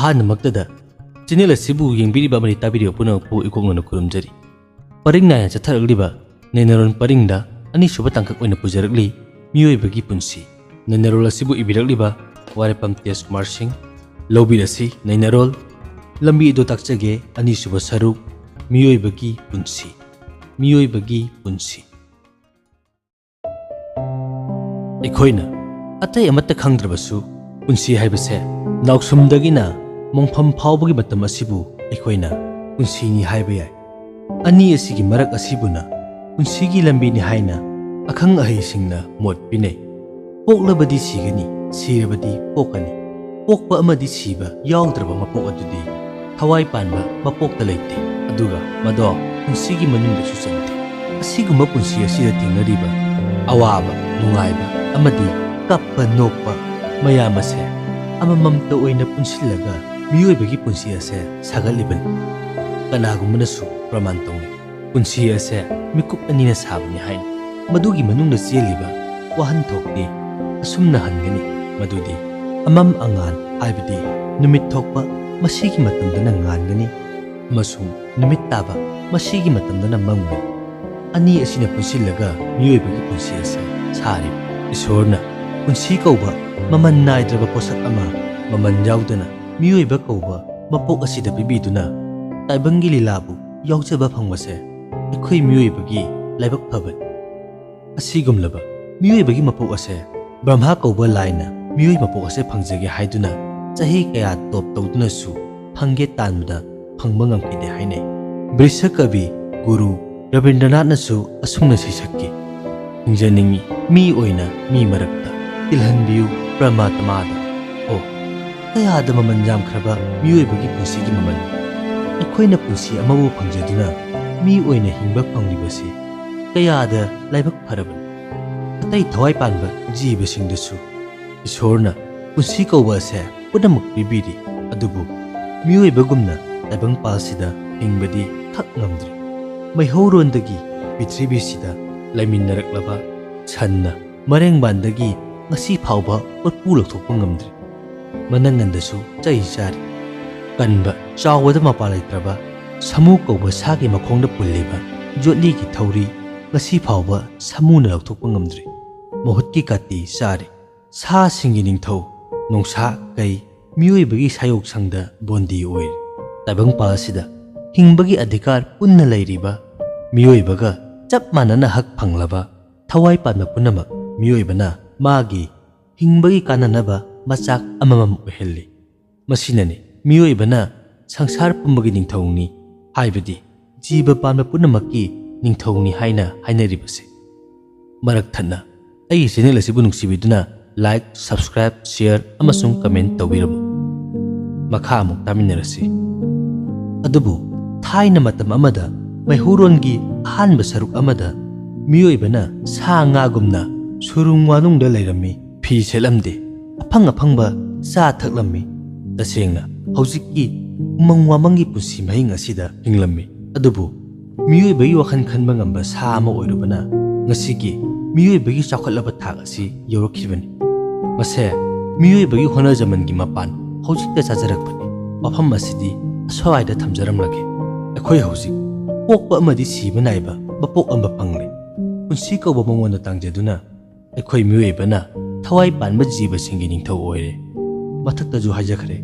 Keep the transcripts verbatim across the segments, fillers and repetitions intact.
ꯑꯍꯥꯟꯕꯃꯛꯇꯗ channel ꯑꯁꯤꯕꯨ ꯌꯦꯡꯕꯤꯔꯤꯕ ꯑꯃꯗꯤ ꯇꯥꯕꯤꯔꯤꯕ ꯄꯨꯝꯅꯃꯛꯄꯨ ꯏꯀꯣꯛꯅꯅ ꯈꯨꯔꯨꯝꯖꯔꯤ꯫ ꯄꯔꯤꯡ ꯅꯥꯏꯅ ꯆꯠꯊꯔꯛꯂꯤꯕ ꯅꯩꯅꯔꯣꯜ ꯄꯔꯤꯡꯗ ꯑꯅꯤꯁꯨꯕ ꯇꯥꯡꯀꯛ ꯑꯣꯏꯅ ꯄꯨꯖꯔꯛꯂꯤ ꯃꯤꯑꯣꯏꯕꯒꯤ ꯄꯨꯟꯁꯤ꯫ ꯅꯩꯅꯔꯣꯜ ꯑꯁꯤꯕꯨ ꯏꯕꯤꯔꯛꯂꯤꯕ ꯋꯥꯔꯦꯄꯝ ꯇꯦꯖ ꯀꯨꯃꯥꯔ ꯁꯤꯡ꯫ ꯂꯧꯕꯤꯔꯁꯤ ꯅꯩꯅꯔꯣꯜ ꯂꯝꯕꯤ ꯑꯗꯨ ꯇꯥꯛꯆꯒꯦ, ꯑꯅꯤꯁꯨꯕ ꯁꯔꯨꯛ, ꯃꯤꯑꯣꯏꯕꯒꯤ ꯄꯨꯟꯁꯤ꯫ ꯃꯤꯑꯣꯏꯕꯒꯤ ꯄꯨꯟꯁꯤ꯫ ꯑꯩꯈꯣꯏꯅ ꯑꯇꯩ ꯑꯃꯠꯇ ꯈꯪꯗ꯭ꯔꯕꯁꯨ, ꯄꯨꯟꯁꯤ ꯍꯥꯏꯕꯁꯦ ꯅꯥꯎꯁꯨꯝꯗꯒꯤꯅ ꯃꯣꯡꯐꯝ ꯐꯥꯎꯕꯒꯤ ꯃꯇꯝ ꯑꯁꯤꯕꯨ ꯑꯩꯈꯣꯏꯅ ꯄꯨꯟꯁꯤꯅꯤ ꯍꯥꯏꯕ ꯌꯥꯏ꯫ ꯑꯅꯤ ꯑꯁꯤꯒꯤ ꯃꯔꯛ ꯑꯁꯤꯕꯨꯅ ꯄꯨꯟꯁꯤꯒꯤ ꯂꯝꯕꯤꯅꯤ ꯍꯥꯏꯅ ꯑꯈꯪ ꯑꯍꯩꯁꯤꯡꯅ ꯃꯣꯠ ꯄꯤꯅꯩ꯫ ꯄꯣꯛꯂꯕꯗꯤ ꯁꯤꯒꯅꯤ, ꯁꯤꯔꯕꯗꯤ ꯄꯣꯛꯀꯅꯤ꯫ ꯄꯣꯛꯄ ꯑꯃꯗꯤ ꯁꯤꯕ ꯌꯥꯎꯗ꯭ꯔꯕ ꯃꯄꯣꯛ ꯑꯗꯨꯗꯤ ꯊꯋꯥꯏ ꯄꯥꯟꯕ ꯃꯄꯣꯛꯇ ꯂꯩꯇꯦ꯫ ꯑꯗꯨꯒ ꯃꯗꯣ ꯄꯨꯟꯁꯤꯒꯤ ꯃꯅꯨꯡꯗꯁꯨ ꯆꯟꯗꯦ꯫ ꯑꯁꯤꯒꯨꯝꯕ ꯄꯨꯟꯁꯤ ꯑꯁꯤꯗ ꯊꯦꯡꯅꯔꯤꯕ ꯑꯋꯥꯕ, ꯅꯨꯡꯉꯥꯏꯕ ꯑꯃꯗꯤ ꯀꯞꯄ ꯅꯣꯛꯄ ꯃꯌꯥꯝ ꯑꯁꯦ ꯑꯃꯃꯝꯇ ꯑꯣꯏꯅ ꯄꯨꯟꯁꯤꯜꯂꯒ ꯃꯤꯑꯣꯏꯕꯒꯤ ꯄꯨꯟꯁꯤ ꯑꯁꯦ ꯁꯥꯒꯠꯂꯤꯕꯅꯤ꯫ ꯀꯅꯥꯒꯨꯝꯕꯅꯁꯨ ꯄ꯭ꯔꯃꯥꯟ ꯇꯧꯅꯩ, ꯄꯨꯟꯁꯤ ꯑꯁꯦ ꯃꯤꯀꯨꯞ ꯑꯅꯤꯅ ꯁꯥꯕꯅꯤ ꯍꯥꯏꯅ꯫ ꯃꯗꯨꯒꯤ ꯃꯅꯨꯡꯗ ꯆꯦꯜꯂꯤꯕ ꯋꯥꯍꯟꯊꯣꯛꯇꯤ ꯑꯁꯨꯝꯅ ꯍꯟꯒꯅꯤ, ꯃꯗꯨꯗꯤ ꯑꯃꯝ ꯑꯉꯥꯟ ꯍꯥꯏꯕꯗꯤ ꯅꯨꯃꯤꯠ ꯊꯣꯛꯄ ꯃꯁꯤꯒꯤ ꯃꯇꯝꯗꯅ ꯉꯥꯟꯒꯅꯤ ꯑꯃꯁꯨꯡ ꯅꯨꯃꯤꯠ ꯇꯥꯕ ꯃꯁꯤꯒꯤ ꯃꯇꯝꯗꯅ ꯃꯝꯒꯅꯤ꯫ ꯑꯅꯤ ꯑꯁꯤꯅ ꯄꯨꯟꯁꯤꯜꯂꯒ ꯃꯤꯑꯣꯏꯕꯒꯤ ꯄꯨꯟꯁꯤ ꯑꯁꯦ ꯁꯥꯔꯤ꯫ ꯏꯁꯣꯔꯅ ꯄꯨꯟꯁꯤ ꯀꯧꯕ ꯃꯃꯜ ꯅꯥꯏꯗ꯭ꯔꯕ ꯄꯣꯠꯁꯛ ꯑꯃ ꯃꯃꯜ ꯌꯥꯎꯗꯅ ꯃꯤꯑꯣꯏꯕ ꯀꯧꯕ ꯃꯄꯣꯛ ꯑꯁꯤꯗ ꯄꯤꯕꯤꯗꯨꯅ ꯇꯥꯏꯕꯪꯒꯤ ꯂꯤꯂꯥꯕꯨ ꯌꯥꯎꯖꯕ ꯐꯪꯕꯁꯦ ꯑꯩꯈꯣꯏ ꯃꯤꯑꯣꯏꯕꯒꯤ ꯂꯥꯏꯕꯛ ꯐꯕꯅꯤ꯫ ꯑꯁꯤꯒꯨꯝꯂꯕ ꯃꯤꯑꯣꯏꯕꯒꯤ ꯃꯄꯣꯛ ꯑꯁꯦ ꯕ꯭ꯔꯍ꯭ꯃꯥ ꯀꯧꯕ ꯂꯥꯏꯅ ꯃꯤꯑꯣꯏ ꯃꯄꯣꯛ ꯑꯁꯦ ꯐꯪꯖꯒꯦ ꯍꯥꯏꯗꯨꯅ ꯆꯍꯤ ꯀꯌꯥ ꯇꯣꯞ ꯇꯧꯗꯨꯅꯁꯨ ꯐꯪꯒꯦ ꯇꯥꯟꯕꯗ ꯐꯪꯕ ꯉꯝꯈꯤꯗꯦ ꯍꯥꯏꯅꯩ꯫ ꯕ꯭ꯔꯤꯁ ꯀꯕꯤ ꯒꯨꯔꯨ ꯔꯕꯤꯟꯗ꯭ꯔꯅꯥꯊꯅꯁꯨ ꯑꯁꯨꯝꯅ ꯁꯩꯁꯛꯈꯤ, "ꯍꯤꯡꯖꯅꯤꯡꯏ ꯃꯤ ꯑꯣꯏꯅ ꯃꯤ ꯃꯔꯛꯇ, ꯇꯤꯜꯍꯟꯕꯤꯌꯨ ꯄ꯭ꯔꯃꯥꯇꯃꯥꯗ"꯫ ꯑꯣ, ꯀꯌꯥꯗ ꯃꯃꯜ ꯌꯥꯝꯈ꯭ꯔꯕ ꯃꯤꯑꯣꯏꯕꯒꯤ ꯄꯨꯟꯁꯤꯒꯤ ꯃꯃꯜ! ꯑꯩꯈꯣꯏꯅ ꯄꯨꯟꯁꯤ ꯑꯃꯕꯨ ꯐꯪꯖꯗꯨꯅ ꯃꯤ ꯑꯣꯏꯅ ꯍꯤꯡꯕ ꯐꯪꯂꯤꯕꯁꯤ ꯀꯌꯥꯗ ꯂꯥꯏꯕꯛ ꯐꯔꯕꯅꯤ! ꯑꯇꯩ ꯊꯋꯥꯏ ꯄꯥꯟꯕ ꯖꯤꯕꯁꯤꯡꯗꯁꯨ ꯏꯁꯣꯔꯅ ꯄꯨꯟꯁꯤ ꯀꯧꯕ ꯑꯁꯦ ꯄꯨꯝꯅꯃꯛ ꯄꯤꯕꯤꯔꯤ, ꯑꯗꯨꯕꯨ ꯃꯤꯑꯣꯏꯕꯒꯨꯝꯅ ꯇꯥꯏꯕꯪꯄꯥꯜꯁꯤꯗ ꯍꯤꯡꯕꯗꯤ ꯈꯛ ꯉꯝꯗ꯭ꯔꯤ꯫ ꯃꯩꯍꯧꯔꯣꯟꯗꯒꯤ ꯄ꯭ꯔꯤꯊꯤꯕꯤꯁꯤꯗ ꯂꯩꯃꯤꯟꯅꯔꯛꯂꯕ ꯁꯟꯅ ꯃꯔꯦꯡꯕꯥꯟꯗꯒꯤ ꯉꯁꯤ ꯐꯥꯎꯕ ꯀꯣꯔꯐꯨ ꯂꯧꯊꯣꯛꯄ ꯉꯝꯗ꯭ꯔꯤ꯫ ꯃꯅꯪꯒꯟꯗꯁꯨ ꯆꯩ ꯆꯥꯔꯤ꯫ ꯀꯟꯕ, ꯆꯥꯎꯕꯗ ꯃꯄꯥ ꯂꯩꯇ꯭ꯔꯕ ꯁꯥꯃꯨ ꯀꯧꯕ ꯁꯥꯒꯤ ꯃꯈꯣꯡꯗ ꯄꯨꯜꯂꯤꯕ ꯖꯣꯠꯂꯤꯒꯤ ꯊꯧꯔꯤ ꯉꯁꯤ ꯐꯥꯎꯕ ꯁꯥꯃꯨꯅ ꯂꯧꯊꯣꯛꯄ ꯉꯝꯗ꯭ꯔꯤ꯫ ꯃꯍꯨꯠꯀꯤ ꯀꯥꯇꯤ ꯆꯥꯔꯦ꯫ ꯁꯥꯁꯤꯡꯒꯤ ꯅꯤꯡꯊꯧ ꯅꯣꯡꯁꯥ ꯀꯩ ꯃꯤꯑꯣꯏꯕꯒꯤ ꯁꯥꯌꯣꯛꯁꯪꯗ ꯕꯣꯟꯗꯤ ꯑꯣꯏꯔꯤ꯫ ꯇꯥꯏꯕꯪꯄꯥꯜ ꯑꯁꯤꯗ ꯍꯤꯡꯕꯒꯤ ꯑꯙꯤꯀꯥꯔ ꯄꯨꯟꯅ ꯂꯩꯔꯤꯕ ꯃꯤꯑꯣꯏꯕꯒ ꯆꯞ ꯃꯥꯟꯅꯅ ꯍꯛ ꯐꯪꯂꯕ ꯊꯋꯥꯏ ꯄꯥꯟꯕ ꯄꯨꯝꯅꯃꯛ ꯃꯤꯑꯣꯏꯕꯅ ꯃꯥꯒꯤ ꯍꯤꯡꯕꯒꯤ ꯀꯥꯟꯅꯅꯕ ꯃꯆꯥꯛ ꯑꯃꯃꯝ ꯑꯣꯏꯍꯜꯂꯤ꯫ ꯃꯁꯤꯅꯅꯤ ꯃꯤꯑꯣꯏꯕꯅ ꯁꯪꯁꯥꯔ ꯄꯨꯝꯕꯒꯤ ꯅꯤꯡꯊꯧꯅꯤ, ꯍꯥꯏꯕꯗꯤ ꯖꯤꯕ ꯄꯥꯟꯕ ꯄꯨꯝꯅꯃꯛꯀꯤ ꯅꯤꯡꯊꯧꯅꯤ ꯍꯥꯏꯅ ꯍꯥꯏꯅꯔꯤꯕꯁꯦ꯫ ꯃꯔꯛ ꯊꯠꯅ ꯑꯩꯒꯤ ꯆꯦꯅꯦꯜ ꯑꯁꯤꯕꯨ ꯅꯨꯡꯁꯤꯕꯤꯗꯨꯅ like, subscribe, share ꯑꯃꯁꯨꯡ comment ꯇꯧꯕꯤꯔꯝꯃꯨ꯫ ꯃꯈꯥ ꯑꯃꯨꯛ ꯇꯥꯃꯤꯟꯅꯔꯁꯤ꯫ ꯑꯗꯨꯕꯨ ꯊꯥꯏꯅ ꯃꯇꯝ ꯑꯃꯗ ꯃꯩꯍꯧꯔꯣꯟꯒꯤ ꯑꯍꯥꯟꯕ ꯁꯔꯨꯛ ꯑꯃꯗ ꯃꯤꯑꯣꯏꯕꯅ ꯁꯥ ꯉꯥꯒꯨꯝꯅ ꯁꯨꯔꯨꯡ ꯋꯥꯅꯨꯡꯗ ꯂꯩꯔꯝꯃꯤ꯫ ꯐꯤ ꯁꯦꯠꯂꯝꯗꯦ, ꯑꯐꯪ ꯑꯐꯪꯕ ꯆꯥ ꯊꯛꯂꯝꯃꯤ꯫ ꯇꯁꯦꯡꯅ ꯍꯧꯖꯤꯛꯀꯤ ꯎꯃꯪ ꯋꯥꯃꯪꯒꯤ ꯄꯨꯟꯁꯤ ꯃꯍꯤꯡ ꯑꯁꯤꯗ ꯍꯤꯡꯂꯝꯃꯤ꯫ ꯑꯗꯨꯕꯨ ꯃꯤꯑꯣꯏꯕꯒꯤ ꯋꯥꯈꯜ ꯈꯟꯕ ꯉꯝꯕ ꯁꯥ ꯑꯃ ꯑꯣꯏꯔꯨꯕꯅ ꯉꯁꯤꯒꯤ ꯃꯤꯑꯣꯏꯕꯒꯤ ꯆꯥꯎꯈꯠꯂꯕ ꯊꯥꯛ ꯑꯁꯤ ꯌꯧꯔꯛꯈꯤꯕꯅꯤ꯫ ꯃꯁꯦ ꯃꯤꯑꯣꯏꯕꯒꯤ ꯍꯣꯠꯅꯖꯃꯟꯒꯤ ꯃꯄꯥꯟ ꯍꯧꯖꯤꯛꯇ ꯆꯥꯖꯔꯛꯄꯅꯤ꯫ ꯋꯥꯐꯝ ꯑꯁꯤꯗꯤ ꯑꯁ꯭ꯋꯥꯏꯗ ꯊꯝꯖꯔꯝꯂꯒꯦ꯫ ꯑꯩꯈꯣꯏ ꯍꯧꯖꯤꯛ ꯄꯣꯛꯄ ꯑꯃꯗꯤ ꯁꯤꯕ ꯅꯥꯏꯕ ꯃꯄꯣꯛ ꯑꯃ ꯐꯪꯂꯦ꯫ ꯄꯨꯟꯁꯤ ꯀꯧꯕ ꯃꯉꯣꯟꯗ ꯇꯥꯡꯖꯗꯨꯅ ꯑꯩꯈꯣꯏ ꯃꯤꯑꯣꯏꯕꯅ ꯊꯋꯥꯏ ꯄꯥꯟꯕ ꯖꯤꯕꯁꯤꯡꯒꯤ ꯅꯤꯡꯊꯧ ꯑꯣꯏꯔꯦ꯫ ꯃꯊꯛꯇꯁꯨ ꯍꯥꯏꯖꯈ꯭ꯔꯦ,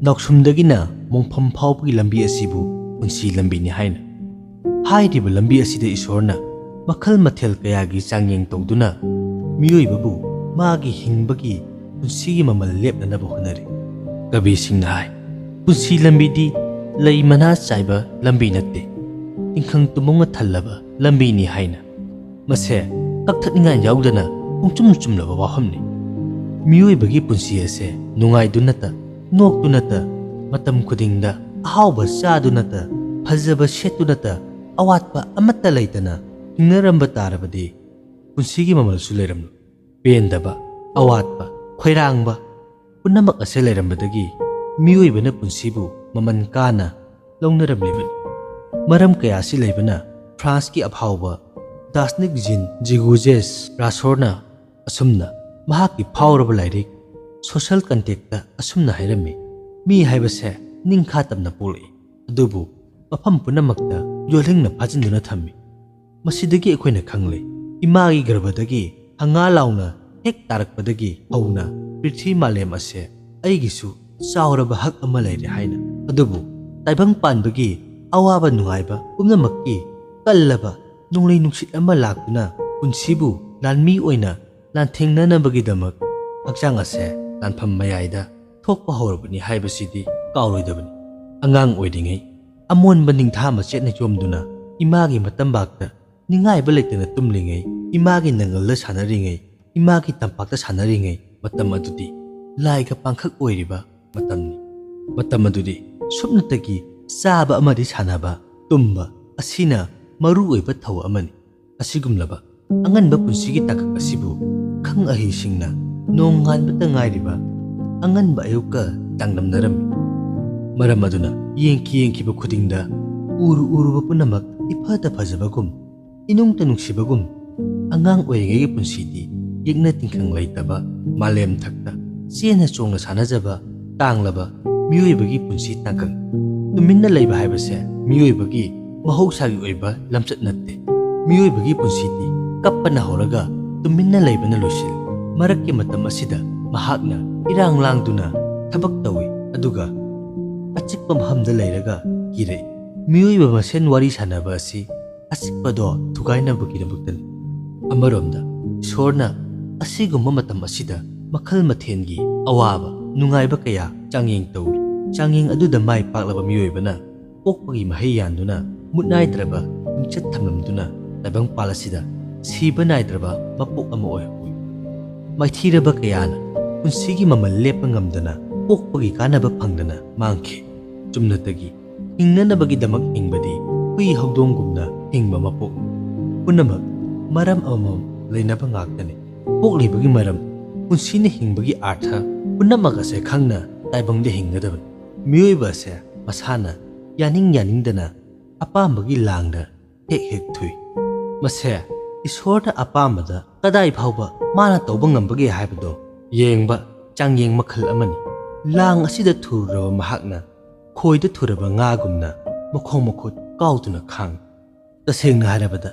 ꯅꯥꯎꯁꯨꯝꯗꯒꯤꯅ ꯃꯣꯡꯐꯝ ꯐꯥꯎꯕꯒꯤ ꯂꯝꯕꯤ ꯑꯁꯤꯕꯨ ꯄꯨꯟꯁꯤ ꯂꯝꯕꯤꯅꯤ ꯍꯥꯏꯅ꯫ ꯍꯥꯏꯔꯤꯕ ꯂꯝꯕꯤ ꯑꯁꯤꯗ ꯏꯁꯣꯔꯅ ꯃꯈꯜ ꯃꯊꯦꯜ ꯀꯌꯥꯒꯤ ꯆꯥꯡꯌꯦꯡ ꯇꯧꯗꯨꯅ ꯃꯤꯑꯣꯏꯕꯕꯨ ꯃꯥꯒꯤ ꯍꯤꯡꯕꯒꯤ ꯄꯨꯟꯁꯤꯒꯤ ꯃꯃꯜ ꯂꯦꯞꯅꯅꯕ ꯍꯣꯠꯅꯔꯤ꯫ ꯀꯕꯤꯁꯤꯡꯅ ꯍꯥꯏ, ꯄꯨꯟꯁꯤ ꯂꯝꯕꯤꯗꯤ ꯂꯩ ꯃꯅꯥ ꯆꯥꯏꯕ ꯂꯝꯕꯤ ꯅꯠꯇꯦ, ꯇꯤꯡꯈꯪ ꯇꯨꯝꯐꯝꯅ ꯊꯜꯂꯕ ꯂꯝꯕꯤꯅꯤ ꯍꯥꯏꯅ꯫ ꯃꯁꯦ ꯀꯛꯊꯠꯅꯤꯡꯉꯥꯏ ꯌꯥꯎꯗꯅ ꯄꯨꯡꯆꯨꯝ ꯆꯨꯝꯂꯕ ꯋꯥꯐꯝꯅꯤ꯫ ꯃꯤꯑꯣꯏꯕꯒꯤ ꯄꯨꯟꯁꯤ ꯑꯁꯦ ꯅꯨꯡꯉꯥꯏꯗꯨꯅꯇ, ꯅꯣꯛꯇꯨꯅꯇ, ꯃꯇꯝ ꯈꯨꯗꯤꯡꯗ ꯑꯍꯥꯎꯕ ꯆꯥꯗꯨꯅꯇ, ꯐꯖꯕ ꯁꯦꯠꯇꯨꯅꯇ, ꯑꯋꯥꯠꯄ ꯑꯃꯠꯇ ꯂꯩꯇꯅ ꯍꯤꯡꯅꯔꯝꯕ ꯇꯥꯔꯕꯗꯤ ꯄꯨꯟꯁꯤꯒꯤ ꯃꯃꯜꯁꯨ ꯂꯩꯔꯝꯂꯣꯏ꯫ ꯄꯦꯟꯗꯕ, ꯑꯋꯥꯠꯄ, ꯈꯣꯏꯔꯥꯡꯕ ꯄꯨꯝꯅꯃꯛ ꯑꯁꯦ ꯂꯩꯔꯝꯕꯗꯒꯤ ꯃꯤꯑꯣꯏꯕꯅ ꯄꯨꯟꯁꯤꯕꯨ ꯃꯃꯜ ꯀꯥꯅ ꯂꯧꯅꯔꯝꯂꯤꯕꯅꯤ꯫ ꯃꯔꯝ ꯀꯌꯥ ꯑꯁꯤ ꯂꯩꯕꯅ ꯐ꯭ꯔꯥꯟꯁꯀꯤ ꯑꯐꯥꯎꯕ ꯗꯥꯁꯅꯤꯛ ꯖꯤꯟ ꯖꯤꯒꯨꯖꯦꯁ ꯔꯥꯁꯣꯔꯅ ꯑꯁꯨꯝꯅ ꯃꯍꯥꯛꯀꯤ ꯐꯥꯎꯔꯕ ꯂꯥꯏꯔꯤꯛ ꯁꯣꯁꯦꯜ ꯀꯟꯇꯦꯛꯇ ꯑꯁꯨꯝꯅ ꯍꯥꯏꯔꯝꯃꯤ, "ꯃꯤ ꯍꯥꯏꯕꯁꯦ ꯅꯤꯡꯈꯥ ꯇꯝꯅ ꯄꯣꯛꯂꯛꯏ꯫ ꯑꯗꯨꯕꯨ ꯃꯐꯝ ꯄꯨꯝꯅꯃꯛꯇ ꯌꯣꯜꯍꯤꯡꯅ ꯐꯥꯖꯤꯟꯗꯨꯅ ꯊꯝꯃꯤ꯫ ꯃꯁꯤꯗꯒꯤ ꯑꯩꯈꯣꯏꯅ ꯈꯪꯂꯦ, ꯏꯃꯥꯒꯤ ꯒꯔꯚꯗꯒꯤ ꯍꯪꯒꯥ ꯂꯥꯎꯅ ꯍꯦꯛ ꯇꯥꯔꯛꯄꯗꯒꯤ ꯍꯧꯅ ꯄ꯭ꯔꯤꯊꯤ ꯃꯥꯂꯦꯝ ꯑꯁꯦ ꯑꯩꯒꯤꯁꯨ ꯆꯥꯎꯔꯕ ꯍꯛ ꯑꯃ ꯂꯩꯔꯦ ꯍꯥꯏꯅ꯫ ꯑꯗꯨꯕꯨ ꯇꯥꯏꯕꯪ ꯄꯥꯟꯕꯒꯤ ꯑꯋꯥꯕ ꯅꯨꯡꯉꯥꯏꯕ ꯄꯨꯝꯅꯃꯛꯀꯤ ꯀꯜꯂꯕ ꯅꯣꯡꯂꯩ ꯅꯨꯡꯁꯤꯠ ꯑꯃ ꯂꯥꯛꯇꯨꯅ ꯄꯨꯟꯁꯤꯕꯨ ꯂꯥꯟꯃꯤ ꯑꯣꯏꯅ ꯂꯥꯟꯊꯦꯡꯅꯅꯕꯒꯤꯗꯃꯛ ꯍꯛꯆꯥꯡ ꯑꯁꯦ ꯂꯥꯟꯐꯝ ꯃꯌꯥꯏꯗ ꯊꯣꯛꯄ ꯍꯧꯔꯕꯅꯤ ꯍꯥꯏꯕꯁꯤꯗꯤ ꯀꯥꯎꯔꯣꯏꯗꯕꯅꯤ꯫ ꯑꯉꯥꯡ ꯑꯣꯏꯔꯤꯉꯩ ꯑꯃꯣꯟꯕ ꯅꯤꯡꯊꯥ ꯃꯆꯦꯠꯅ ꯌꯣꯝꯗꯨꯅ ꯏꯃꯥꯒꯤ ꯃꯇꯝꯕꯥꯛꯇ ꯅꯤꯡꯉꯥꯏꯕ ꯂꯩꯇꯅ ꯇꯨꯝꯂꯤꯉꯩ, ꯏꯃꯥꯒꯤ ꯅꯪꯒꯜꯗ ꯁꯥꯟꯅꯔꯤꯉꯩ, ꯏꯃꯥꯒꯤ ꯇꯝꯄꯥꯛꯇ ꯁꯥꯟꯅꯔꯤꯉꯩ ꯃꯇꯝ ꯑꯗꯨꯗꯤ ꯂꯥꯏꯒ ꯄꯥꯡꯈꯛ ꯑꯣꯏꯔꯤꯕ ꯃꯇꯝꯅꯤ꯫ ꯃꯇꯝ ꯑꯗꯨꯗꯤ ꯁꯨꯞꯅꯇꯒꯤ ꯆꯥꯕ ꯑꯃꯗꯤ ꯁꯥꯟꯅꯕ, ꯇꯨꯝꯕ ꯑꯁꯤꯅ ꯃꯔꯨ ꯑꯣꯏꯕ ꯊꯧ ꯑꯃꯅꯤ꯫ ꯑꯁꯤꯒꯨꯝꯂꯕ ꯑꯉꯟꯕ ꯄꯨꯟꯁꯤꯒꯤ ꯇꯥꯡꯀꯛ ꯑꯁꯤꯕꯨ ꯑꯈꯪ ꯑꯍꯩꯁꯤꯡꯅ ꯅꯣꯡꯉꯥꯟꯕꯇ ꯉꯥꯏꯔꯤꯕ ꯑꯉꯟꯕ ꯑꯌꯨꯛꯀ ꯆꯥꯡꯗꯝꯅꯔꯝꯃꯤ꯫ ꯃꯔꯝ ꯑꯗꯨꯅ ꯌꯦꯡꯈꯤ ꯌꯦꯡꯈꯤꯕ ꯈꯨꯗꯤꯡꯗ ꯎꯔꯨ ꯎꯔꯨꯕ ꯄꯨꯝꯅꯃꯛ ꯏꯐꯗ ꯐꯖꯕꯒꯨꯝ, ꯏꯅꯨꯡꯇ ꯅꯨꯡꯁꯤꯕꯒꯨꯝ, ꯑꯉꯥꯡ ꯑꯣꯏꯔꯤꯉꯩꯒꯤ ꯄꯨꯟꯁꯤꯗꯤ ꯌꯦꯛꯅ ꯇꯤꯡꯈꯪ ꯂꯩꯇꯕ ꯃꯥꯂꯦꯝ ꯊꯛꯇ ꯆꯦꯟꯅ ꯆꯣꯡꯅ ꯁꯥꯟꯅꯖꯕ ꯇꯥꯡꯂꯕ ꯃꯤꯑꯣꯏꯕꯒꯤ ꯄꯨꯟꯁꯤ ꯇꯥꯡꯀꯛ꯫ ꯇꯨꯃꯤꯟꯅ ꯂꯩꯕ ꯍꯥꯏꯕꯁꯦ ꯃꯤꯑꯣꯏꯕꯒꯤ ꯃꯍꯧꯁꯥꯒꯤ ꯑꯣꯏꯕ ꯂꯝꯆꯠ ꯅꯠꯇꯦ꯫ ꯃꯤꯑꯣꯏꯕꯒꯤ ꯄꯨꯟꯁꯤꯗꯤ ꯀꯞꯄꯅ ꯍꯧꯔꯒ ꯇꯨꯃꯤꯟꯅ ꯂꯩꯕꯅ ꯂꯣꯏꯁꯤꯜꯂꯤ꯫ ꯃꯔꯛꯀꯤ ꯃꯇꯝ ꯑꯁꯤꯗ ꯃꯍꯥꯛꯅ ꯏꯔꯥꯡ ꯂꯥꯡꯗꯨꯅ ꯊꯕꯛ ꯇꯧꯏ, ꯑꯗꯨꯒ ꯑꯆꯤꯛꯄ ꯃꯐꯝꯗ ꯂꯩꯔꯒ ꯀꯤꯔꯛꯏ꯫ ꯃꯤꯑꯣꯏꯕ ꯃꯁꯦꯟ ꯋꯥꯔꯤ ꯁꯥꯟꯅꯕ ꯑꯁꯤ ꯑꯆꯤꯛꯄꯗꯣ ꯊꯨꯒꯥꯏꯅꯕꯒꯤꯗꯃꯛꯇꯅꯤ꯫ ꯑꯃꯔꯣꯝꯗ ꯏꯁꯣꯔꯅ ꯑꯁꯤꯒꯨꯝꯕ ꯃꯇꯝ ꯑꯁꯤꯗ ꯃꯈꯜ ꯃꯊꯦꯜꯒꯤ ꯑꯋꯥꯕ ꯅꯨꯡꯉꯥꯏꯕ ꯀꯌꯥ ꯆꯥꯡꯌꯦꯡ ꯇꯧꯔꯤ꯫ ꯆꯥꯡꯌꯦꯡ ꯑꯗꯨꯗ ꯃꯥꯏ ꯄꯥꯛꯂꯕ ꯃꯤꯑꯣꯏꯕꯅ ꯄꯣꯛꯄꯒꯤ ꯃꯍꯩ ꯌꯥꯟꯗꯨꯅ ꯃꯨꯠ ꯅꯥꯏꯗ꯭ꯔꯕ ꯃꯤꯡꯆꯠ ꯊꯝꯂꯝꯗꯨꯅ ꯇꯥꯏꯕꯪꯄꯥꯜ ꯑꯁꯤꯗ ꯁꯤꯕ ꯅꯥꯏꯗ꯭ꯔꯕ ꯃꯄꯣꯛ ꯑꯃ ꯑꯣꯏꯍꯧꯏ꯫ ꯃꯥꯏꯊꯤꯔꯕ ꯀꯌꯥꯅ ꯄꯨꯟꯁꯤꯒꯤ ꯃꯃꯜ ꯂꯦꯞꯄ ꯉꯝꯗꯅ ꯄꯣꯛꯄꯒꯤ ꯀꯥꯟꯅꯕ ꯐꯪꯗꯅ ꯃꯥꯡꯈꯤ꯫ ꯆꯨꯝꯅꯇꯒꯤ ꯍꯤꯡꯅꯅꯕꯒꯤꯗꯃꯛ ꯍꯤꯡꯕꯗꯤ ꯍꯨꯏ ꯍꯧꯗꯣꯡꯒꯨꯝꯅ ꯍꯤꯡꯕ ꯃꯄꯣꯛꯅꯤ꯫ ꯄꯨꯝꯅꯃꯛ ꯃꯔꯝ ꯑꯃꯃꯝ ꯂꯩꯅꯕ ꯉꯥꯛꯇꯅꯤ꯫ ꯄꯣꯛꯂꯤꯕꯒꯤ ꯃꯔꯝ, ꯄꯨꯟꯁꯤꯅ ꯍꯤꯡꯕꯒꯤ ꯑꯥꯔꯊ ꯄꯨꯝꯅꯃꯛ ꯑꯁꯦ ꯈꯪꯅ ꯇꯥꯏꯕꯪꯗ ꯍꯤꯡꯒꯗꯕꯅꯤ꯫ ꯃꯤꯑꯣꯏꯕ ꯑꯁꯦ ꯃꯁꯥꯅ ꯌꯥꯅꯤꯡ ꯌꯥꯅꯤꯡꯗꯅ ꯑꯄꯥꯝꯕꯒꯤ ꯂꯥꯡꯗ ꯍꯦꯛ ꯍꯦꯛ ꯊꯨꯏ꯫ ꯃꯁꯦ ꯏꯁꯣꯔꯅ ꯑꯄꯥꯝꯕꯗ ꯀꯗꯥꯏ ꯐꯥꯎꯕ ꯃꯥꯅ ꯇꯧꯕ ꯉꯝꯕꯒꯦ ꯍꯥꯏꯕꯗꯣ ꯌꯦꯡꯕ ꯆꯥꯡꯌꯦꯡ ꯃꯈꯜ ꯑꯃꯅꯤ꯫ ꯂꯥꯡ ꯑꯁꯤꯗ ꯊꯨꯔꯨꯔꯕ ꯃꯍꯥꯛꯅ ꯈꯣꯏꯗ ꯊꯨꯔꯕ ꯉꯥꯒꯨꯝꯅ ꯃꯈꯣꯡ ꯃꯈꯨꯠ ꯀꯥꯎꯗꯨꯅ ꯈꯥꯡꯏ꯫ ꯇꯁꯦꯡꯅ ꯍꯥꯏꯔꯕꯗ,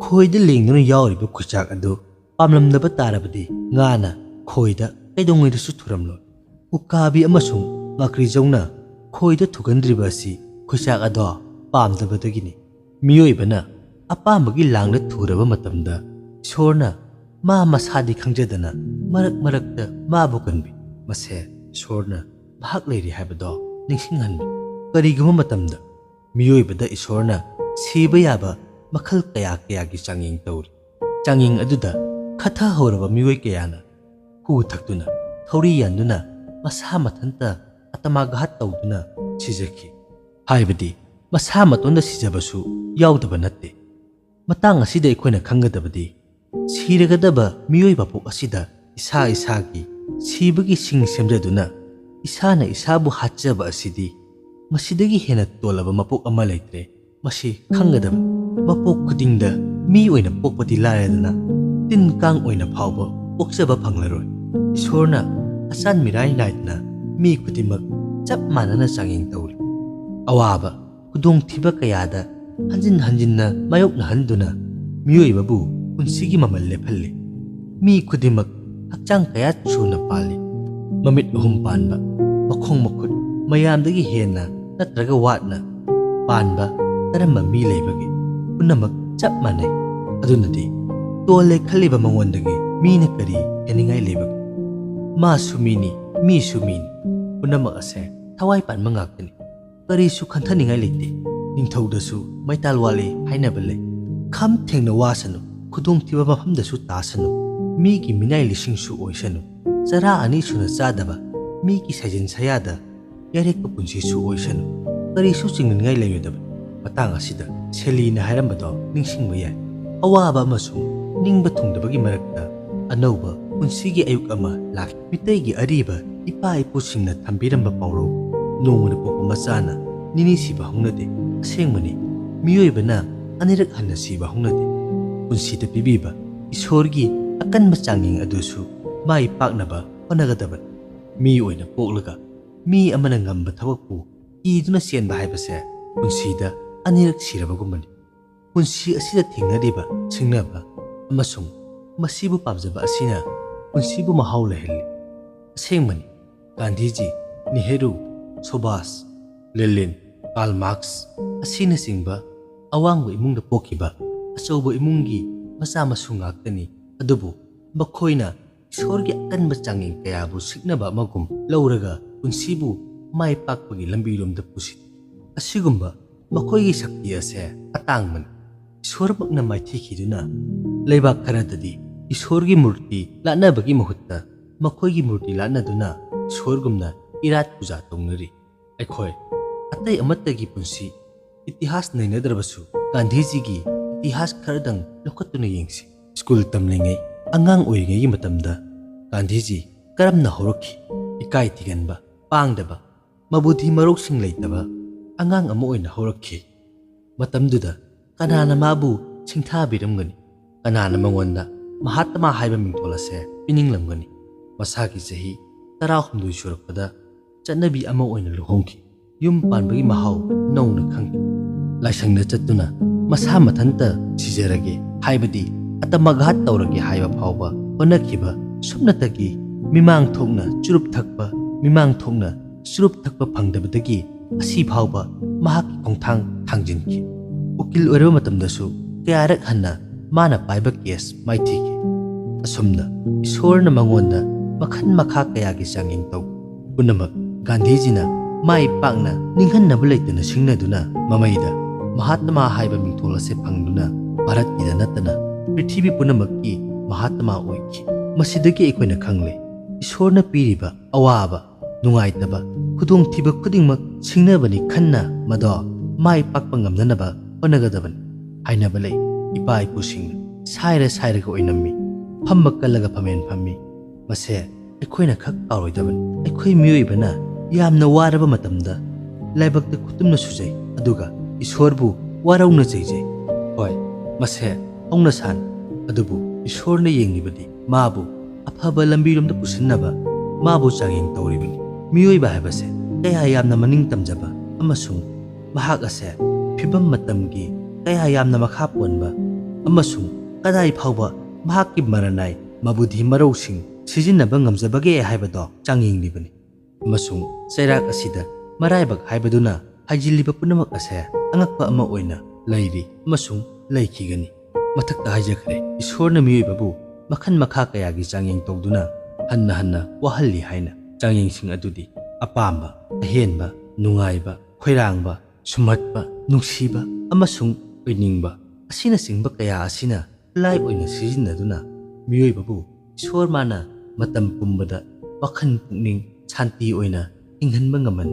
ꯈꯣꯏꯗ ꯂꯦꯡꯗꯨꯅ ꯌꯥꯎꯔꯤꯕ ꯈꯨꯆꯥꯛ ꯑꯗꯨ ꯄꯥꯝꯂꯝꯗꯕ ꯇꯥꯔꯕꯗꯤ, ꯉꯥꯅ ꯈꯣꯏꯗ ꯀꯩꯗꯧꯉꯩꯗꯁꯨ ꯊꯨꯔꯝꯂꯣꯏ꯫ ꯎꯀꯥꯕꯤ ꯑꯃꯁꯨꯡ ꯉꯥꯀ꯭ꯔꯤꯖꯧꯅ ꯈꯣꯏꯗ ꯊꯨꯒꯟꯗ꯭ꯔꯤꯕ ꯑꯁꯤ ꯈꯨꯆꯥꯛ ꯑꯗꯣ ꯄꯥꯝꯗꯕꯗꯒꯤꯅꯤ꯫ ꯃꯤꯑꯣꯏꯕꯅ ꯑꯄꯥꯝꯕꯒꯤ ꯂꯥꯡꯗ ꯊꯨꯔꯕ ꯃꯇꯝꯗ, ꯏꯁꯣꯔꯅ ꯃꯥ ꯃꯁꯥꯗꯤ ꯈꯪꯖꯗꯅ ꯃꯔꯛ ꯃꯔꯛꯇ ꯃꯥꯕꯨ ꯀꯟꯕꯤ꯫ ꯃꯁꯦ ꯏꯁꯣꯔꯅ ꯚꯥꯛ ꯂꯩꯔꯤ ꯍꯥꯏꯕꯗꯣ ꯅꯤꯡꯁꯤꯡꯍꯟꯕꯤ꯫ ꯀꯔꯤꯒꯨꯝꯕ ꯃꯇꯝꯗ ꯃꯤꯑꯣꯏꯕꯗ ꯏꯁꯣꯔꯅ ꯁꯤꯕ ꯌꯥꯕ ꯃꯈꯜ ꯀꯌꯥ ꯀꯌꯥꯒꯤ ꯆꯥꯡꯌꯦꯡ ꯇꯧꯔꯤ꯫ ꯆꯥꯡꯌꯦꯡ ꯑꯗꯨꯗ ꯈꯠꯊꯍꯧꯔꯕ ꯃꯤꯑꯣꯏ ꯀꯌꯥꯅ ꯍꯨ ꯊꯛꯇꯨꯅ, ꯊꯧꯔꯤ ꯌꯥꯟꯗꯨꯅ, ꯃꯁꯥ ꯃꯊꯟꯇ ꯑꯇꯃꯥꯘꯥꯠ ꯇꯧꯗꯨꯅ ꯁꯤꯖꯈꯤ꯫ ꯍꯥꯏꯕꯗꯤ, ꯃꯁꯥ ꯃꯇꯣꯟꯗ ꯁꯤꯖꯕꯁꯨ ꯌꯥꯎꯗꯕ ꯅꯠꯇꯦ꯫ ꯃꯇꯥꯡ ꯑꯁꯤꯗ ꯑꯩꯈꯣꯏꯅ ꯈꯪꯒꯗꯕꯗꯤ, ꯁꯤꯔꯒꯗꯕ ꯃꯤꯑꯣꯏ ꯃꯄꯣꯛ ꯑꯁꯤꯗ ꯏꯁꯥ ꯏꯁꯥꯒꯤ ꯁꯤꯕꯒꯤ ꯁꯤꯡ ꯁꯦꯝꯖꯗꯨꯅ ꯏꯁꯥꯅ ꯏꯁꯥꯕꯨ ꯍꯥꯠꯆꯕ ꯑꯁꯤꯗꯤ ꯃꯁꯤꯗꯒꯤ ꯍꯦꯟꯅ ꯇꯣꯜꯂꯕ ꯃꯄꯣꯛ ꯑꯃ ꯂꯩꯇ꯭ꯔꯦ꯫ ꯃꯁꯤ ꯈꯪꯒꯗꯕ, ꯃꯄꯣꯛ ꯈꯨꯗꯤꯡꯗ ꯃꯤ ꯑꯣꯏꯅ ꯄꯣꯛꯄꯗꯤ ꯂꯥꯏꯔꯗꯅ, ꯇꯤꯟ ꯀꯥꯡ ꯑꯣꯏꯅ ꯐꯥꯎꯕ ꯄꯣꯛꯆꯕ ꯐꯪꯂꯔꯣꯏ꯫ ꯏꯁꯣꯔꯅ ꯑꯆꯥꯟ ꯃꯤꯔꯥꯏ ꯅꯥꯏꯗꯅ ꯃꯤ ꯈꯨꯗꯤꯡꯃꯛ ꯆꯞ ꯃꯥꯟꯅꯅ ꯆꯥꯡꯌꯦꯡ ꯇꯧꯔꯤ꯫ ꯑꯋꯥꯕ, ꯈꯨꯗꯣꯡꯊꯤꯕ ꯀꯌꯥꯗ ꯍꯟꯖꯤꯟ ꯍꯟꯖꯤꯟꯅ ꯃꯥꯌꯣꯛꯅꯍꯟꯗꯨꯅ ꯃꯤꯑꯣꯏꯕꯕꯨ ꯄꯨꯟꯁꯤꯒꯤ ꯃꯃꯜ ꯂꯦꯞꯍꯜꯂꯤ꯫ ꯃꯤ ꯈꯨꯗꯤꯡꯃꯛ ꯍꯛꯆꯥꯡ ꯀꯌꯥ ꯁꯨꯅ ꯄꯥꯜꯂꯤ꯫ ꯃꯃꯤꯠ ꯑꯍꯨꯝ ꯄꯥꯟꯕ, ꯃꯈꯣꯡ ꯃꯈꯨꯠ ꯃꯌꯥꯝꯗꯒꯤ ꯍꯦꯟꯅ ꯅꯠꯇ꯭ꯔꯒ ꯋꯥꯠꯅ ꯄꯥꯟꯕ ꯀꯔꯝꯕ ꯃꯤ ꯂꯩꯕꯒꯦ? ꯄꯨꯝꯅꯃꯛ ꯆꯞ ꯃꯥꯟꯅꯩ꯫ ꯑꯗꯨꯅꯗꯤ, ꯇꯣꯜꯂꯦ ꯈꯜꯂꯤꯕ ꯃꯉꯣꯟꯗꯒꯤ ꯃꯤꯅ ꯀꯔꯤ ꯍꯦꯟꯅꯤꯡꯉꯥꯏ ꯂꯩꯕꯒꯦ? ꯃꯥꯁꯨ ꯃꯤꯅꯤ, ꯃꯤꯁꯨ ꯃꯤꯅꯤ꯫ ꯄꯨꯝꯅꯃꯛ ꯑꯁꯦ ꯊꯋꯥꯏ ꯄꯥꯟꯕ ꯉꯥꯛꯇꯅꯤ꯫ ꯀꯔꯤꯁꯨ ꯈꯟꯊꯅꯤꯡꯉꯥꯏ ꯂꯩꯇꯦ꯫ ꯅꯤꯡꯊꯧꯗꯁꯨ ꯃꯩꯇꯥꯜ ꯋꯥꯠꯂꯤ ꯍꯥꯏꯅꯕ ꯂꯩ꯫ ꯈꯝ ꯊꯦꯡꯅ ꯋꯥꯁꯅꯨ, ꯈꯨꯗꯣꯡꯊꯤꯕ ꯃꯐꯝꯗꯁꯨ ꯇꯥꯁꯅꯨ, ꯃꯤꯒꯤ ꯃꯤꯅꯥꯏ ꯂꯤꯁꯤꯡꯁꯨ ꯑꯣꯏꯁꯅꯨ, ꯆꯔꯥ ꯑꯅꯤ ꯁꯨꯅ ꯆꯥꯗꯕ ꯃꯤꯒꯤ ꯁꯥꯏꯖꯤꯟ ꯁꯌꯥꯗ ꯌꯥꯔꯦꯛꯄ ꯄꯨꯟꯁꯤꯁꯨ ꯑꯣꯏꯁꯅꯨ꯫ ꯀꯔꯤꯁꯨ ꯆꯤꯡꯅꯅꯤꯡꯉꯥꯏ ꯂꯩꯔꯣꯏꯗꯕꯅꯤ꯫ ꯃꯇꯥꯡ ꯑꯁꯤꯗ ꯁꯦꯂꯤꯅ ꯍꯥꯏꯔꯝꯕꯗꯣ ꯅꯤꯡꯁꯤꯡꯕ ꯌꯥꯏ꯫ ꯑꯋꯥꯕ ꯑꯃꯁꯨꯡ ꯅꯤꯡꯕ ꯊꯨꯡꯗꯕꯒꯤ ꯃꯔꯛꯇ ꯑꯅꯧꯕ ꯄꯨꯟꯁꯤꯒꯤ ꯑꯌꯨꯛ ꯑꯃ ꯂꯥꯛꯈꯤ꯫ ꯃꯤꯇꯩꯒꯤ ꯑꯔꯤꯕ ꯏꯄꯥ ꯏꯄꯨꯁꯤꯡꯅ ꯊꯝꯕꯤꯔꯝꯕ ꯄꯥꯎꯔꯧ, "ꯅꯣꯡꯃꯗ ꯄꯣꯛꯄ ꯃꯆꯥꯅ ꯅꯤꯅꯤ ꯁꯤꯕ ꯍꯧꯅꯗꯦ"꯫ ꯑꯁꯦꯡꯕꯅꯤ, ꯃꯤꯑꯣꯏꯕꯅ ꯑꯅꯤꯔꯛ ꯍꯟꯅ ꯁꯤꯕ ꯍꯧꯅꯗꯦ꯫ ꯄꯨꯟꯁꯤꯗ ꯄꯤꯕꯤꯕ ꯏꯁꯣꯔꯒꯤ ꯑꯀꯟꯕ ꯆꯥꯡꯌꯦꯡ ꯑꯗꯨꯁꯨ ꯃꯥꯏ ꯄꯥꯛꯅꯕ ꯍꯣꯠꯅꯒꯗꯕꯅꯤ꯫ ꯃꯤ ꯑꯣꯏꯅ ꯄꯣꯛꯂꯒ ꯃꯤ ꯑꯃꯅ ꯉꯝꯕ ꯊꯕꯛꯄꯨ ꯀꯤꯗꯨꯅ ꯆꯦꯟꯕ ꯍꯥꯏꯕꯁꯦ ꯄꯨꯟꯁꯤꯗ ꯑꯅꯤꯔꯛ ꯁꯤꯔꯕꯒꯨꯝꯕꯅꯤ꯫ ꯄꯨꯟꯁꯤ ꯑꯁꯤꯗ ꯊꯦꯡꯅꯔꯤꯕ ꯁꯤꯡꯅꯕ ꯑꯃꯁꯨꯡ ꯃꯁꯤꯕꯨ ꯄꯥꯝꯖꯕ ꯑꯁꯤꯅ ꯄꯨꯟꯁꯤꯕꯨ ꯃꯍꯥꯎ ꯂꯩꯍꯜꯂꯤ꯫ ꯑꯁꯦꯡꯕꯅꯤ, ꯒꯥꯟꯙꯤꯖꯤ, ꯅꯦꯍꯔꯨ, ꯁꯨꯚꯥꯁ, ꯂꯦꯂꯤꯟ, ꯀꯥꯔꯜ ꯃꯥꯔꯛꯁ ꯑꯁꯤꯅꯆꯤꯡꯕ ꯑꯋꯥꯡꯕ ꯏꯃꯨꯡꯗ ꯄꯣꯛꯈꯤꯕ ꯑꯆꯧꯕ ꯏꯃꯨꯡꯒꯤ ꯃꯆꯥ ꯃꯁꯨ ꯉꯥꯛꯇꯅꯤ꯫ ꯑꯗꯨꯕꯨ ꯃꯈꯣꯏꯅ ꯏꯁꯣꯔꯒꯤ ꯑꯀꯟꯕ ꯆꯥꯡꯌꯦꯡ ꯀꯌꯥꯕꯨ ꯁꯤꯡꯅꯕ ꯑꯃꯒꯨꯝ ꯂꯧꯔꯒ ꯄꯨꯟꯁꯤꯕꯨ ꯃꯥꯏ ꯄꯥꯛꯄꯒꯤ ꯂꯝꯕꯤꯔꯣꯝꯗ ꯄꯨꯁꯤ꯫ ꯑꯁꯤꯒꯨꯝꯕ ꯃꯈꯣꯏꯒꯤ ꯁꯛꯇꯤ ꯑꯁꯦ ꯑꯇꯥꯡꯕꯅꯤ꯫ ꯏꯁꯣꯔꯃꯛꯅ ꯃꯥꯏꯊꯤꯈꯤꯗꯨꯅ ꯂꯩꯕꯥꯛ ꯈꯔꯗꯗꯤ ꯏꯁꯣꯔꯒꯤ ꯃꯨꯔꯇꯤ ꯂꯥꯠꯅꯕꯒꯤ ꯃꯍꯨꯠꯇ ꯃꯈꯣꯏꯒꯤ ꯃꯨꯔꯇꯤ ꯂꯥꯠꯅꯗꯨꯅ ꯏꯁꯣꯔꯒꯨꯝꯅ ꯏꯔꯥꯠ ꯄꯨꯖꯥ ꯇꯧꯅꯔꯤ꯫ ꯑꯩꯈꯣꯏ ꯑꯇꯩ ꯑꯃꯠꯇꯒꯤ ꯄꯨꯟꯁꯤ ꯏꯇꯤꯍꯥꯁ ꯅꯩꯅꯗ꯭ꯔꯕꯁꯨ ꯒꯥꯟꯙꯤꯖꯤꯒꯤ ꯏꯇꯤꯍꯥꯁ ꯈꯔꯗꯪ ꯂꯧꯈꯠꯇꯨꯅ ꯌꯦꯡꯁꯤ꯫ ꯁ꯭ꯀꯨꯜ ꯇꯝꯂꯤꯉꯩ, ꯑꯉꯥꯡ ꯑꯣꯏꯔꯤꯉꯩꯒꯤ ꯃꯇꯝꯗ ꯒꯥꯟꯙꯤꯖꯤ ꯀꯔꯝꯅ ꯍꯧꯔꯛꯈꯤ? ꯏꯀꯥꯏ ꯊꯤꯒꯟꯕ, ꯄꯥꯡꯗꯕ, ꯃꯕꯨꯙꯤ ꯃꯔꯧꯁꯤꯡ ꯂꯩꯇꯕ ꯑꯉꯥꯡ ꯑꯃ ꯑꯣꯏꯅ ꯍꯧꯔꯛꯈꯤ꯫ ꯃꯇꯝꯗꯨꯗ ꯀꯅꯥꯅ ꯃꯥꯕꯨ ꯁꯤꯡꯊꯥꯕꯤꯔꯝꯒꯅꯤ? ꯀꯅꯥꯅ ꯃꯉꯣꯟꯗ ꯃꯍꯥꯇꯃꯥ ꯍꯥꯏꯕ ꯃꯤꯡꯊꯣꯜ ꯑꯁꯦ ꯄꯤꯅꯤꯡꯂꯝꯒꯅꯤ? ꯃꯁꯥꯒꯤ ꯆꯍꯤ ꯇꯔꯥꯍꯨꯝꯗꯣꯏ ꯁꯨꯔꯛꯄꯗ ꯆꯠꯅꯕꯤ ꯑꯃ ꯑꯣꯏꯅ ꯂꯨꯍꯣꯡꯈꯤ꯫ ꯌꯨꯝ ꯄꯥꯟꯕꯒꯤ ꯃꯍꯥꯎ ꯅꯧꯅ ꯈꯪꯈꯤ꯫ ꯂꯥꯏꯁꯪꯗ ꯆꯠꯇꯨꯅ ꯃꯁꯥ ꯃꯊꯟꯇ ꯁꯤꯖꯔꯒꯦ, ꯍꯥꯏꯕꯗꯤ ꯑꯇꯃꯒꯥꯠ ꯇꯧꯔꯒꯦ ꯍꯥꯏꯕ ꯐꯥꯎꯕ ꯍꯣꯠꯅꯈꯤꯕ ꯁꯨꯞꯅꯇꯒꯤ ꯃꯤꯃꯥꯡ ꯊꯣꯛꯅ ꯆꯨꯔꯨꯞ ꯊꯛꯄ, ꯃꯤꯃꯥꯡ ꯊꯣꯛꯅ ꯆꯨꯔꯨꯞ ꯊꯛꯄ ꯐꯪꯗꯕꯗꯒꯤ ꯑꯁꯤ ꯐꯥꯎꯕ ꯃꯍꯥꯛꯀꯤ ꯈꯣꯡꯊꯥꯡ ꯊꯥꯡꯖꯤꯟꯈꯤ꯫ ꯎꯀꯤꯜ ꯑꯣꯏꯔꯕ ꯃꯇꯝꯗꯁꯨ ꯀꯌꯥꯔꯛ ꯍꯟꯅ ꯃꯥꯅ ꯄꯥꯏꯕ ꯀꯦꯁ ꯃꯥꯏꯊꯤꯈꯤ꯫ ꯑꯁꯨꯝꯅ ꯏꯁꯣꯔꯅ ꯃꯉꯣꯟꯗ ꯃꯈꯜ ꯃꯈꯥ ꯀꯌꯥꯒꯤ ꯆꯥꯡꯌꯦꯡ ꯇꯧ ꯄꯨꯝꯅꯃꯛ ꯒꯥꯟꯙꯤꯖꯤꯅ ꯃꯥꯏ ꯄꯥꯛꯅ ꯅꯤꯡꯍꯟꯅꯕ ꯂꯩꯇꯅ ꯁꯤꯡꯅꯗꯨꯅ ꯃꯃꯩꯗ ꯃꯍꯥꯇꯃꯥ ꯍꯥꯏꯕ ꯃꯤꯡꯊꯣꯜ ꯑꯁꯦ ꯐꯪꯗꯨꯅ ꯚꯥꯔꯠꯀꯤꯗ ꯅꯠꯇꯅ ꯄ꯭ꯔꯤꯊꯤꯕꯤ ꯄꯨꯝꯅꯃꯛꯀꯤ ꯃꯍꯥꯇꯃꯥ ꯑꯣꯏꯈꯤ꯫ ꯃꯁꯤꯗꯒꯤ ꯑꯩꯈꯣꯏꯅ ꯈꯪꯂꯦ, ꯏꯁꯣꯔꯅ ꯄꯤꯔꯤꯕ ꯑꯋꯥꯕ, ꯅꯨꯡꯉꯥꯏꯇꯕ, ꯈꯨꯗꯣꯡꯊꯤꯕ ꯈꯨꯗꯤꯡꯃꯛ ꯁꯤꯡꯅꯕꯅꯤ ꯈꯟꯅ ꯃꯗꯣ ꯃꯥꯏ ꯄꯥꯛꯄ ꯉꯝꯅꯅꯕ ꯍꯣꯠꯅꯒꯗꯕꯅꯤ ꯍꯥꯏꯅꯕ ꯂꯩ꯫ ꯏꯄꯥ ꯏꯄꯨꯁꯤꯡꯅ ꯁꯥꯏꯔ ꯁꯥꯏꯔꯒ ꯑꯣꯏꯅꯝꯃꯤ, ꯐꯝꯕ ꯀꯜꯂꯒ ꯐꯝꯃꯦꯟ ꯐꯝꯃꯤ꯫ ꯃꯁꯦ ꯑꯩꯈꯣꯏꯅ ꯈꯛ ꯀꯥꯎꯔꯣꯏꯗꯕꯅꯤ꯫ ꯑꯩꯈꯣꯏ ꯃꯤꯑꯣꯏꯕꯅ ꯌꯥꯝꯅ ꯋꯥꯔꯕ ꯃꯇꯝꯗ ꯂꯥꯏꯕꯛꯇ ꯈꯨꯇꯨꯝꯅ ꯁꯨꯖꯩ, ꯑꯗꯨꯒ ꯏꯁꯣꯔꯕꯨ ꯋꯥꯔꯧꯅ ꯆꯩꯖꯩ꯫ ꯍꯣꯏ, ꯃꯁꯦ ꯍꯧꯅꯁꯥꯅꯤ, ꯑꯗꯨꯕꯨ ꯏꯁꯣꯔꯅ ꯌꯦꯡꯂꯤꯕꯗꯤ ꯃꯥꯕꯨ ꯑꯐꯕ ꯂꯝꯕꯤꯔꯣꯝꯗ ꯄꯨꯁꯤꯟꯅꯕ ꯃꯥꯕꯨ ꯆꯥꯡꯌꯦꯡ ꯇꯧꯔꯤꯕꯅꯤ꯫ ꯃꯤꯑꯣꯏꯕ ꯍꯥꯏꯕꯁꯦ ꯀꯌꯥ ꯌꯥꯝꯅ ꯃꯅꯤꯡ ꯇꯝꯖꯕ ꯑꯃꯁꯨꯡ ꯃꯍꯥꯛ ꯑꯁꯦ ꯐꯤꯕꯝ ꯃꯇꯝꯒꯤ ꯀꯌꯥ ꯌꯥꯝꯅ ꯃꯈꯥ ꯄꯣꯟꯕ ꯑꯃꯁꯨꯡ ꯀꯗꯥꯏ ꯐꯥꯎꯕ ꯃꯍꯥꯛꯀꯤ ꯃꯔꯅꯥꯏ ꯃꯕꯨꯙꯤ ꯃꯔꯧꯁꯤꯡ ꯁꯤꯖꯤꯟꯅꯕ ꯉꯝꯖꯕꯒꯦ ꯍꯥꯏꯕꯗꯣ ꯆꯥꯡꯌꯦꯡꯂꯤꯕꯅꯤ꯫ ꯑꯃꯁꯨꯡ ꯆꯩꯔꯥꯛ ꯑꯁꯤꯗ ꯃꯔꯥꯏꯕꯛ ꯍꯥꯏꯕꯗꯨꯅ ꯍꯥꯏꯖꯤꯜꯂꯤꯕ ꯄꯨꯝꯅꯃꯛ ꯑꯁꯦ ꯑꯉꯛꯄ ꯑꯃ ꯑꯣꯏꯅ ꯂꯩꯔꯤ ꯑꯃꯁꯨꯡ ꯂꯩꯈꯤꯒꯅꯤ꯫ ꯃꯊꯛꯇ ꯍꯥꯏꯖꯈ꯭ꯔꯦ, ꯏꯁꯣꯔꯅ ꯃꯤꯑꯣꯏꯕꯕꯨ ꯃꯈꯜ ꯃꯈꯥ ꯀꯌꯥꯒꯤ ꯆꯥꯡꯌꯦꯡ ꯇꯧꯗꯨꯅ ꯍꯟꯅ ꯍꯟꯅ ꯋꯥꯍꯜꯂꯤ ꯍꯥꯏꯅ꯫ ꯆꯥꯡꯌꯦꯡꯁꯤꯡ ꯑꯗꯨꯗꯤ ꯑꯄꯥꯝꯕ, ꯑꯍꯦꯟꯕ, ꯅꯨꯡꯉꯥꯏꯕ, ꯈꯣꯏꯔꯥꯡꯕ, ꯁꯨꯝꯍꯠꯄ, ꯅꯨꯡꯁꯤꯕ ꯑꯃꯁꯨꯡ ꯑꯣꯏꯅꯤꯡꯕ ꯑꯁꯤꯅꯆꯤꯡꯕ ꯀꯌꯥ ꯑꯁꯤꯅ ꯈꯨꯠꯂꯥꯏ ꯑꯣꯏꯅ ꯁꯤꯖꯤꯟꯅꯗꯨꯅ ꯃꯤꯑꯣꯏꯕꯕꯨ ꯏꯁꯣꯔ ꯃꯥꯅ ꯃꯇꯝ ꯄꯨꯝꯕꯗ ꯋꯥꯈꯜ ꯄꯨꯛꯅꯤꯡ ꯁꯥꯟꯇꯤ ꯑꯣꯏꯅ ꯍꯤꯡꯍꯟꯕ ꯉꯝꯍꯟ꯫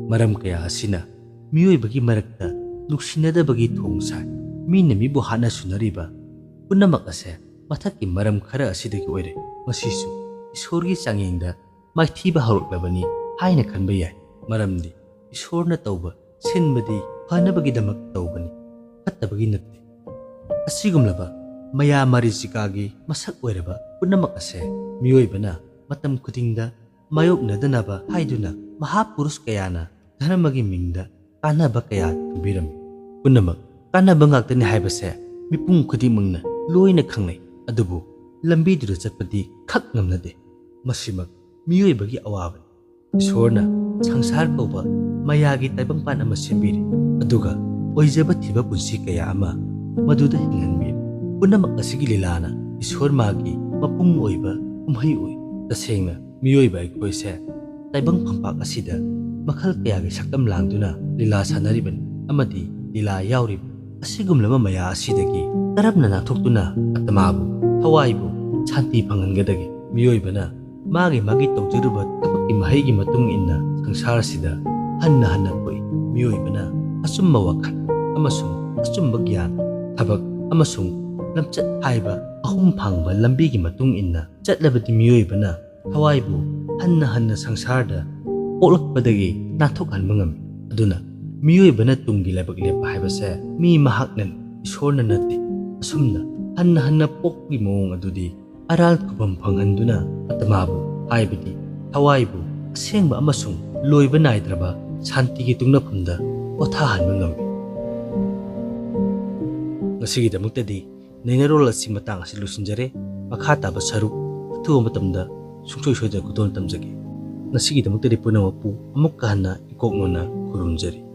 ꯃꯔꯝ ꯀꯌꯥ ꯑꯁꯤꯅ ꯃꯤꯑꯣꯏꯕꯒꯤ ꯃꯔꯛꯇ ꯅꯨꯡꯁꯤꯅꯗꯕꯒꯤ ꯊꯣꯡ ꯁꯥꯏ꯫ ꯃꯤꯅ ꯃꯤꯕꯨ ꯍꯥꯠꯅ ꯁꯨꯅꯔꯤꯕ ꯄꯨꯝꯅꯃꯛ ꯑꯁꯦ ꯃꯊꯛꯀꯤ ꯃꯔꯝ ꯈꯔ ꯑꯁꯤꯗꯒꯤ ꯑꯣꯏꯔꯦ꯫ ꯃꯁꯤꯁꯨ ꯏꯁꯣꯔꯒꯤ ꯆꯥꯡꯌꯦꯡꯗ ꯃꯥꯏꯊꯤꯕ ꯍꯧꯔꯛꯂꯕꯅꯤ ꯍꯥꯏꯅ ꯈꯟꯕ ꯌꯥꯏ꯫ ꯃꯔꯝꯗꯤ ꯏꯁꯣꯔꯅ ꯇꯧꯕ ꯁꯤꯟꯕꯗꯤ ꯐꯅꯕꯒꯤꯗꯃꯛ ꯇꯧꯕꯅꯤ, ꯐꯠꯇꯕꯒꯤ ꯅꯠꯇꯦ꯫ ꯑꯁꯤꯒꯨꯝꯂꯕ ꯃꯌꯥ ꯃꯔꯤꯆꯤꯀꯥꯒꯤ ꯃꯁꯛ ꯑꯣꯏꯔꯕ ꯄꯨꯝꯅꯃꯛ ꯑꯁꯦ ꯃꯤꯑꯣꯏꯕꯅ ꯃꯇꯝ ꯈꯨꯗꯤꯡꯗ ꯃꯥꯌꯣꯛꯅꯗꯅꯕ ꯍꯥꯏꯗꯨꯅ ꯃꯍꯥꯄꯨꯔꯨꯁ ꯀꯌꯥꯅ ꯙꯔꯃꯒꯤ ꯃꯤꯡꯗ ꯀꯥꯟꯅꯕ ꯀꯌꯥ ꯊꯝꯕꯤꯔꯝꯃꯤ꯫ ꯄꯨꯝꯅꯃꯛ ꯀꯥꯟꯅꯕ ꯉꯥꯛꯇꯅꯤ ꯍꯥꯏꯕꯁꯦ ꯃꯤꯄꯨꯝ ꯈꯨꯗꯤꯡꯃꯛꯅ ꯂꯣꯏꯅ ꯈꯪꯅꯩ, ꯑꯗꯨꯕꯨ ꯂꯝꯕꯤꯗꯨꯗ ꯆꯠꯄꯗꯤ ꯈꯛ ꯉꯝꯅꯗꯦ꯫ ꯃꯁꯤꯃꯛ ꯃꯤꯑꯣꯏꯕꯒꯤ ꯑꯋꯥꯕꯅꯤ꯫ ꯏꯁꯣꯔꯅ ꯁꯪꯁꯥꯔ ꯀꯧꯕ ꯃꯌꯥꯒꯤ ꯇꯥꯏꯕꯪꯄꯥꯟ ꯑꯃ ꯁꯦꯝꯕꯤꯔꯤ, ꯑꯗꯨꯒ ꯑꯣꯏꯖꯕ ꯊꯤꯕ ꯄꯨꯟꯁꯤ ꯀꯌꯥ ꯑꯃ ꯃꯗꯨꯗ ꯍꯤꯡꯍꯟꯕꯤꯔꯤ꯫ ꯄꯨꯝꯅꯃꯛ ꯑꯁꯤꯒꯤ ꯂꯤꯂꯥꯅ ꯏꯁꯣꯔ ꯃꯥꯒꯤ ꯃꯄꯨꯡ ꯑꯣꯏꯕ ꯀꯨꯝꯍꯩ ꯑꯣꯏ꯫ ꯇꯁꯦꯡꯅ ꯃꯤꯑꯣꯏꯕ ꯑꯩꯈꯣꯏꯁꯦ ꯇꯥꯏꯕꯪ ꯐꯝꯄꯥꯛ ꯑꯁꯤꯗ ꯃꯈꯜ ꯀꯌꯥꯒꯤ ꯁꯛꯇꯝ ꯂꯥꯡꯗꯨꯅ ꯂꯤꯂꯥ ꯁꯥꯟꯅꯔꯤꯕꯅꯤ ꯑꯃꯗꯤ ꯂꯤꯂꯥ ꯌꯥꯎꯔꯤꯕꯅꯤ꯫ ꯑꯁꯤꯒꯨꯝꯂꯕ ꯃꯌꯥ ꯑꯁꯤꯗꯒꯤ ꯀꯔꯝꯅ ꯅꯥꯟꯊꯣꯛꯇꯨꯅ ꯑꯇꯃꯥꯕꯨ, ꯊꯋꯥꯏꯕꯨ ꯁꯥꯟꯇꯤ ꯐꯪꯍꯟꯒꯗꯒꯦ? ꯃꯤꯑꯣꯏꯕꯅ ꯃꯥꯒꯤ ꯃꯥꯒꯤ ꯇꯧꯖꯔꯨꯕ ꯊꯕꯛꯀꯤ ꯃꯍꯩꯒꯤ ꯃꯇꯨꯡ ꯏꯟꯅ ꯁꯪꯁꯥꯔꯁꯤꯗ ꯍꯟꯅ ꯍꯟꯅ ꯊꯣꯛꯏ꯫ ꯃꯤꯑꯣꯏꯕꯅ ꯑꯆꯨꯝꯕ ꯋꯥꯈꯜ ꯑꯃꯁꯨꯡ ꯑꯆꯨꯝꯕ ꯒ꯭ꯌꯥꯟ, ꯊꯕꯛ ꯑꯃꯁꯨꯡ ꯂꯝꯆꯠ ꯍꯥꯏꯕ ꯑꯍꯨꯝ ꯐꯥꯡꯕ ꯂꯝꯕꯤꯒꯤ ꯃꯇꯨꯡ ꯏꯟꯅ ꯆꯠꯂꯕꯗꯤ ꯃꯤꯑꯣꯏꯕꯅ ꯊꯋꯥꯏꯕꯨ ꯍꯟꯅ ꯍꯟꯅ ꯁꯪꯁꯥꯔꯗ ꯄꯣꯛꯂꯛꯄꯗꯒꯤ ꯅꯥꯟꯊꯣꯛꯍꯟꯕ ꯉꯝꯃꯤ꯫ ꯑꯗꯨꯅ ꯃꯤꯑꯣꯏꯕꯅ ꯇꯨꯡꯒꯤ ꯂꯥꯏꯕꯛ ꯂꯦꯞꯄ ꯍꯥꯏꯕꯁꯦ ꯃꯤ ꯃꯍꯥꯛꯅꯅꯤ, ꯏꯁꯣꯔꯅ ꯅꯠꯇꯦ꯫ ꯑꯁꯨꯝꯅ ꯍꯟꯅ ꯍꯟꯅ ꯄꯣꯛꯄꯒꯤ ꯃꯑꯣꯡ ꯑꯗꯨꯗꯤ ꯑꯔꯥꯜ ꯈꯨꯕꯝ ꯐꯪꯍꯟꯗꯨꯅ ꯑꯇꯃꯥꯕꯨ, ꯍꯥꯏꯕꯗꯤ ꯊꯋꯥꯏꯕꯨ ꯑꯁꯦꯡꯕ ꯑꯃꯁꯨꯡ ꯂꯣꯏꯕ ꯅꯥꯏꯗ꯭ꯔꯕ ꯁꯥꯟꯇꯤꯒꯤ ꯇꯨꯡꯅꯐꯝꯗ ꯄꯣꯊꯥꯍꯟꯕ ꯉꯝꯃꯤ꯫ ꯉꯁꯤꯒꯤꯗꯃꯛꯇꯗꯤ ꯅꯩꯅꯔꯣꯜ ꯑꯁꯤ ꯃꯇꯥꯡ ꯑꯁꯤ ꯂꯣꯏꯁꯤꯟꯖꯔꯦ꯫ ꯃꯈꯥ ꯇꯥꯕ ꯁꯔꯨꯛ ꯑꯊꯨꯕ ꯃꯇꯝꯗ ꯁꯨꯡꯁꯣꯏ ꯁꯣꯏꯗꯅ ꯈꯨꯗꯣꯜ ꯇꯝꯖꯒꯦ꯫ ꯉꯁꯤꯒꯤꯗꯃꯛꯇꯗꯤ ꯄꯨꯝꯅꯃꯛꯄꯨ ꯑꯃꯨꯛꯀ ꯍꯟꯅ ꯏꯀꯣꯛ ꯅꯣꯟꯅ ꯈꯨꯔꯨꯝꯖꯔꯤ꯫